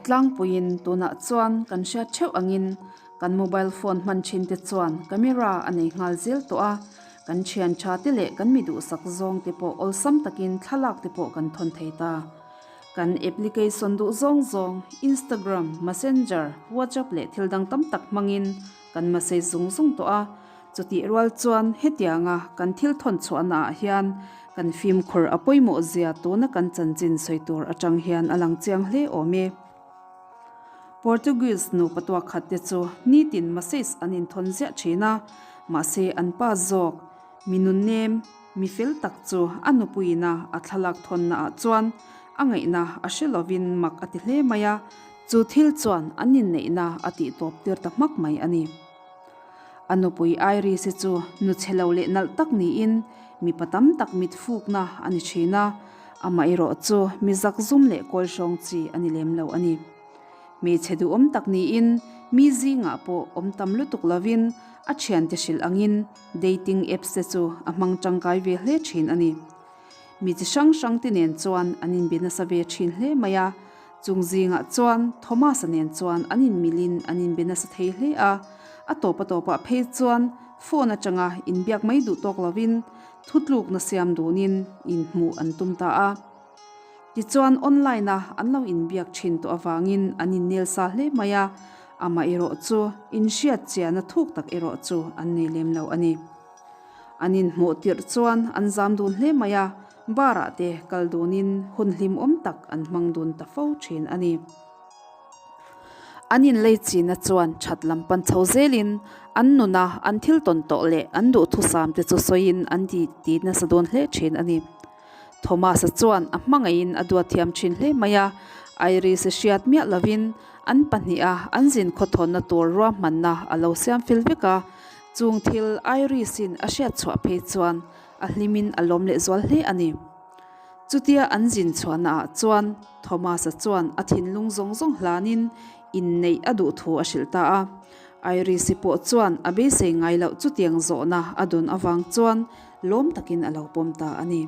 tlangpuiin tunah chuan kan hriat theuh angin kan mobile phone hman thin te chuan camera a nei nghal zel tawh a, kan thian tha te leh kan mi duhsak zawng te pawh awlsam takin thlalak te pawh kan thawn thei ta. Kan application duh zawng zawng Instagram, Messenger, WhatsApp leh thil dang tam tak hmangin kan message zung zung tawh a, chutih rual chuan hetianga kan thil thawn chhuahna ah hian kan fimkhur a pawimawh zia tuna kan chanchin sawi tur atang hian a lang chiang hle awm e. Portuguese nupa tuak khat te chu nitin message an inthawn ziah thin a, mahse an pa zawk mi nunnem, mi fel tak chu a nupuiina a thlalak thawnna ah chuan a ngaihna a hre lovin mak a ti hle mai a, Chu thil chuan an inneihna a tih tawp tir ta hmak mai a ni. A nupui Iris-i chu nu chhe lo leh nalh tak niin mipa tam tak mit fukna a ni thin a, amah erawh chu mi zakzum leh kawl hrawng chi a ni lem lo a ni. Hmeichhe duhawm tak niin mi zingah pawh awm tam lutuk lovin a thiante hrilh angin dating apps te chu a hmang tangkai ve hle thin a ni. Mi chi hrang hrang te nen chuan an inbe nasa ve thin hle mai a, chung zingah chuan Thomas-a nen chuan an inmilin an inbe nasa thei hle a, a tawp a tawpah phei chuan phone atanga inbiak mai duh tawk lovin thutlukna siam dunin inhmuh an tum ta a. Tichuan online-a an lo inbiak thin tawh avangin an innel sa hle mai a, amah erawh chu inhriat chiahna thuk tak erawh chu an nei lem lo a ni. An inhmuh tirh chuan an zam dun hle mai a, bar ah te kal dunin hun hlimawm tak an hmang dun ta fo thin a ni. An inlei china chuan that lam pan chho zelin an nuna an thil tawn tawh leh an duhthusam te chu sawiin an ti ti nasa dawn hle thin a ni. Thomas-a chuan a hmangaihin a duat thiam thin hle mai a, Iris-i hriat miah lovin an pahniha an zin khawthawnna tur ruahmanna a lo siam fel vek a, Chung thil Iris-in a hriat chhuah phei chuan a hlimin a lawm lehzual hle a ni. Chutia an zin chhuahna ah chuan Thomas-a chuan a thinlung zawng zawng hlanin inneih a duh thu a hrilh ta a. Iris-i pawh chuan a beisei ngai loh chutiang zawhna a dawn avang chuan lawm takin a lo pawm ta a ni.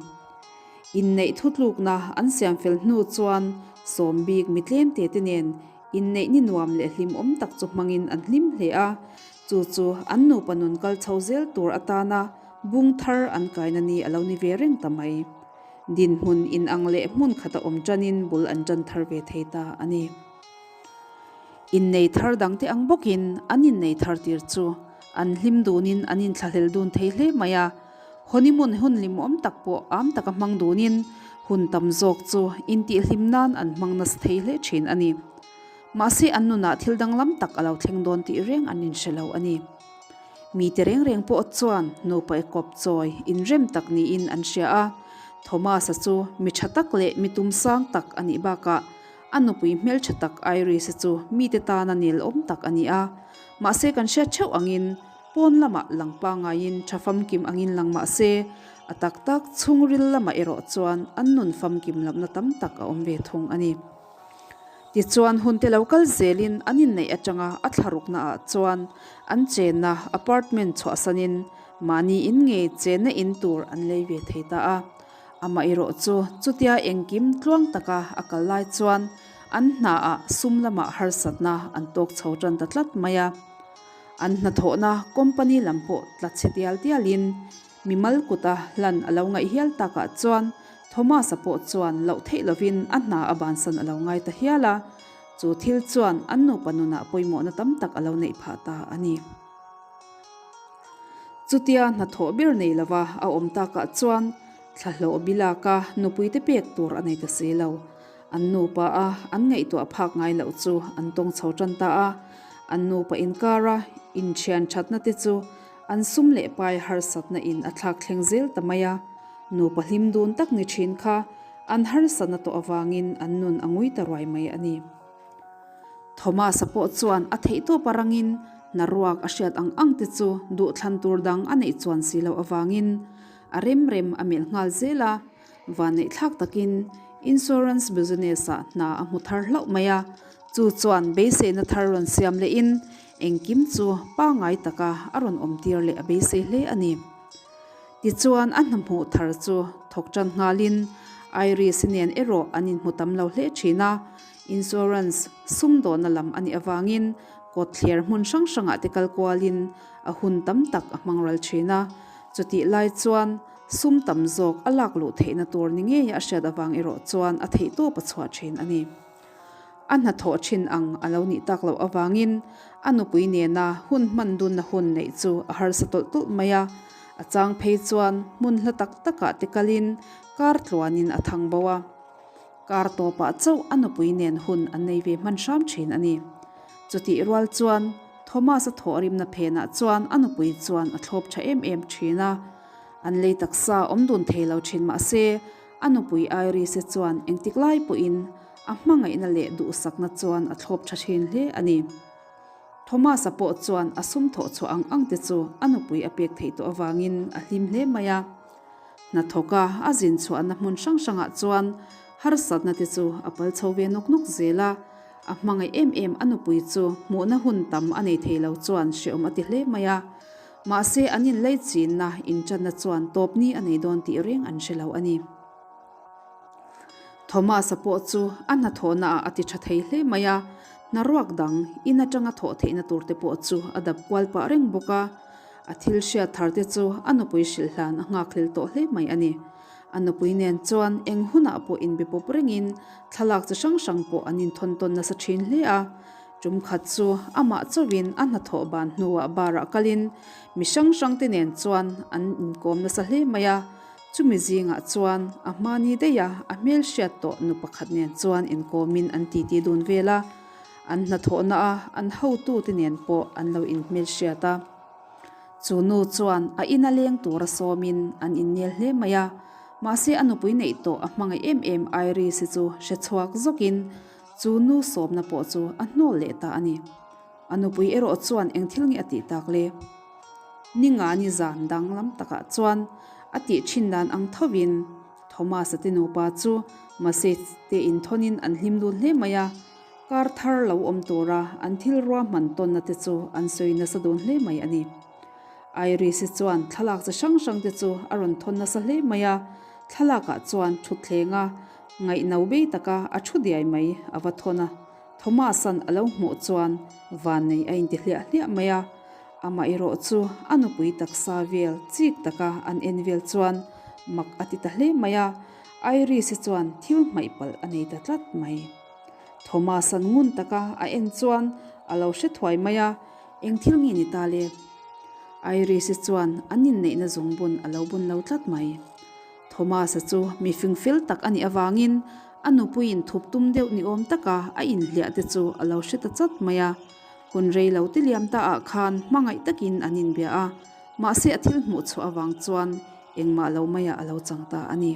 Inneih thutlukna an siam fel hnu chuan sawm bik mi tlemte te nen Inneih ni nuam leh hlimawm tak chu hmangin an hlim hle a, chu chu an nupa nun kal chho zel tur atana bung thar an kaina ni a lo ni ve reng ta mai. Dinhmun inang leh hmun khata awm tanin bul an tan thar ve thei ta a ni. Innei thar dangte ang bawkin an innei thar tir chu an hlim dunin an inthlahlel dun thei hle mai a, Honeymoon hun hlimawm tak pawh am taka hmang dunin hun tam zawk chu intihhlim nan an hmang nasa thei hle thin a ni. Mahse an nunah thil danglam tak a lo thleng dawn tih reng an inhre lo a ni. Mite reng reng pawh chuan nupa e kawp chawi inrem tak niin an hria a, Thomas-a chu mi tha tak leh mi tumsang tak a nih bakah a nupui hmeltha tak Iris-a chu mite tana nelawm tak a ni a. Mahse kan hriat theuh angin Pawn lamah lang pangaiin tha famkim angin lang mah se, a tak tak chhungril lamah erawh chuan an nun famkim lamna tam tak a awm ve thung a ni. Tichuan hun te lo kal zelin an inneih atanga a thlarukna ah chuan an chenna apartment chhuahsanin mahni in ngei chenna in tur an lei ve thei ta a. Amah erawh chu chutia engkim tluang taka a kal lai chuan an hnaah sum lamah harsatna an tawk chho tan ta tlat mai a. An hnathawhna company lam pawh tla chhe tial tialin mimal kuta hlan a lo ngaih hial takah chuan Thomas-a pawh chuan loh theih lovin a hna a bansan a lo ngai ta hial a, chu thil chuan an nupa nunah pawimawhna tam tak a lo neih phah ta a ni. Chutia hnathawh ber nei lova a awm takah chuan thlahlawh bilaka nupuite pek tur a nei ta si lo. An nupa a an ngaihtuah phak ngai loh chu an tawng chho tan ta a, an nupa inkara inthian thatna te chu an sum leh pai harsatna in a thlak thleng zel ta mai a, nupa hlim dun tak ni thin kha an harsatna tawh avangin an nun a ngui ta ruai mai a ni. Thomas-a pawh chuan a theihtawp a rangin hna ruak a hriat ang ang te chu duhthlan tur dang a neih chuan si loh avangin a rem rem a melh nghal zel a, Vanneihthlak takin insurance business ah hna a hmu thar hlauh mai a, chu chuan beiseina thar rawn siam lehin engkim chu pangngai taka a rawn awm tir leh a beisei hle a ni. Tichuan a hna hmuh thar chu thawk tan nghalin Iris-i nen erawh an inhmu tam lo hle thin a. Insurance, sumdawnna lam a nih avangin kawtthler hmun hrang hrangah te kal kualin a hun tam tak a hmang ral thin a. Chutih lai chuan sum tam zawk a lak luh theihna tur ni ngeia a hriat avang erawh chuan a theihtawp a chhuah thin a ni. A hnathawh thin ang a lo nih tak loh avangin a nupui nena hun hman dunna hun neih chu a harsa tawlh tawlh mai a. A chang phei chuan hmun hla tak takah te kalin kar tluanin a thang bo a. Kar tawpah chauh a nupui nen hun an nei ve hman hram thin a ni. Chutih rual chuan Thomas-a thawhrimna phenah chuan a nupui chuan a thlawp tha em em thin a. An lei taksa awm dun thei lo thin mah se, a nupui Iris-i chuan engtik lai pawhin a hmangaihna leh duhsakna chuan a thlawp tha thin hle a ni. Thomas-a pawh chuan a sum thawh chhuah ang ang te chu a nupui a pek theih tawh avangin a hlim hle mai a. Hnathawka a zin chhuahna hmun hrang hrangah chuan harsatna te chu a pal chho ve nawk nawk zel a. A hmangaih em em a nupui chu hmuhna hun tam a nei thei lo chuan hrehawm a ti hle mai a. Mahse an inlei chinna inṭanna chuan tawpni a nei dawn tih reng an hre lo a ni. Thomas-a pawh chu a hnathawhnaah a ti ṭha thei hle mai a, hnaruak dang in aṭanga thawh theihna tur te pawh chu a dap kual pah reng bawk a. A thil hriat thar te chu a nupui hrilh hlan a nghakhlel tawh hle mai a ni. A nupui nen chuan eng hunah pawh inbe pawp rengin thlalak chi hrang hrang pawh an inthawn tawn nasa ṭhin hle a. Tum khat chu amah chauhin a hnathawh ban hnuah bar-ah kalin mi hrang hrangte nen chuan an inkawm nasa hle mai a. Chumi zingah chuan a hmani daih a, a hmel hriat tawh nu pakhat nen chuan inkawmin an titi dun vel a, an hnathawhna a an hotute nen pawh an lo inhmelhriat a. Chu nu chuan a ina leng tura sawmin an innel hle mai a, mahse a nupui neih tawh a hmangaih em em Iris-i chu hre chhuak zawkin chu nu sawmna pawh chu a hnawl leh ta a ni. A nupui erawh chuan eng thil nge a tih tak le? Ninga ni zan danglam takah chuan a tih thin dan ang thovin Thomas-a te nupa chu message te inthawnin an hlim dun hle mai a, kar thar lo awm tura an thil ruahman tawnna te chu an sawi nasa dun hle mai a ni. Iris-i chuan thlalak chi hrang hrang te chu a rawn thawn nasa hle mai a, thlalakah chuan thutthleng a ngaihno bei taka a thu diai mai a va thawn a. Thomas-a'n a lo hmuh chuan vannei a inti hliah hliah mai a, amah erawh chu a nupui taksa vel chik taka an en vel chuan mak a ti ta hle mai a, Iris-i chuan thil hmaih palh a nei ta tlat mai. Thomas-a'n ngun taka a en chuan a lo hre thuai mai a, eng thil nge ni ta le? Iris-i chuan an inneihna zungbun a lo bun lo tlat mai. Thomas-a chu mi fingfel tak a nih avangin A nupuiin thup tum deuh ni awm taka a inhliah te chu a lo hre ta chat mai a. Hun rei lo te liam ta ah khan hmangaih takin an inbia a, mahse a thil hmuh chhuah avang chuan engmah lo maiah a lo chang ta a ni.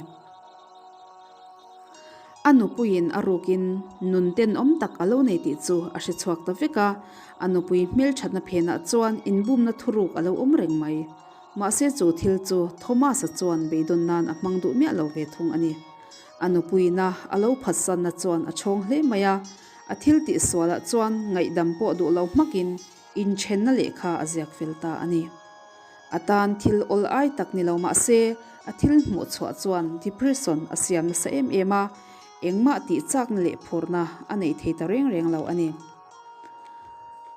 A nupuiin a rukin nun tenawm tak a lo nei tih chu a hre chhuak ta vek a, a nupui hmelthatna phenah chuan inbumna thuruk a lo awm reng mai. Mahse chu thil chu Thomas-a chuan beidawn nan a hmang duh miah lo ve thung a ni. A nupuina a lo phatsanna chuan a chhawng hle mai a, a thil tih sualah chuan ngaihdam pawh duh lo hmakin inthenna lehkha a ziak fel ta a ni. A tan thil awl ai tak ni lo mah se, a thil hmuh chhuah chuan depression a siam nasa em em a, engmah tih chakna leh phurna a nei thei ta reng reng lo a ni.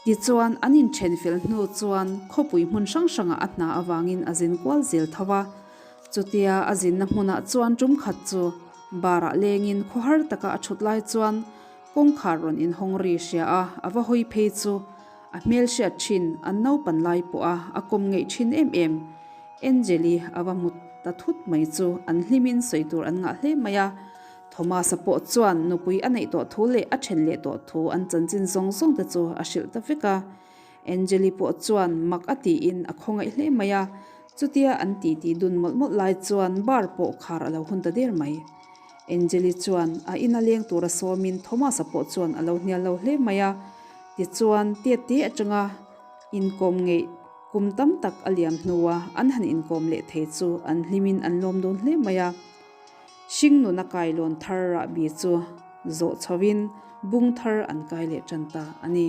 Tichuan, an inthen fel hnu chuan khawpui hmun hrang hrangah a hna avangin a zin kual zel tho a, Chutia a zinna hmunah chuan tum khat chu bar-ah lengin khawhar taka a thut lai chuan kawngkhar rawn inhawng ri hria a, a va hawi phei chu a hmel hriat thin an naupan lai pawh a a kawm ngeih thin em em. Angel-i a va hmu ta thut mai chu an hlimin sawi tur an ngah hle mai a. Thomas-a pawh chuan nupui a neih tawh thu leh a then leh tawh thu an chanchin zawng zawng te chu a hrilh ta vek a. Angeli pawh chuan mak a tiin a khawngaih hle mai a, chutia an titi dun mawlh mawlh lai chuan bar pawh khar a lo hun ta der mai. Angeli chuan a ina leng tura sawmin Thomas-a pawh chuan a lo hnial lo hle mai a, tichuan tete atanga inkawm ngeih kum tam tak a liam hnua an han inkawm leh thei chu an hlimin an lawm dun hle mai a. Hringnuna kailawn thar rahbi chu zawh chhoin bung thar an kai leh tan ta a ni.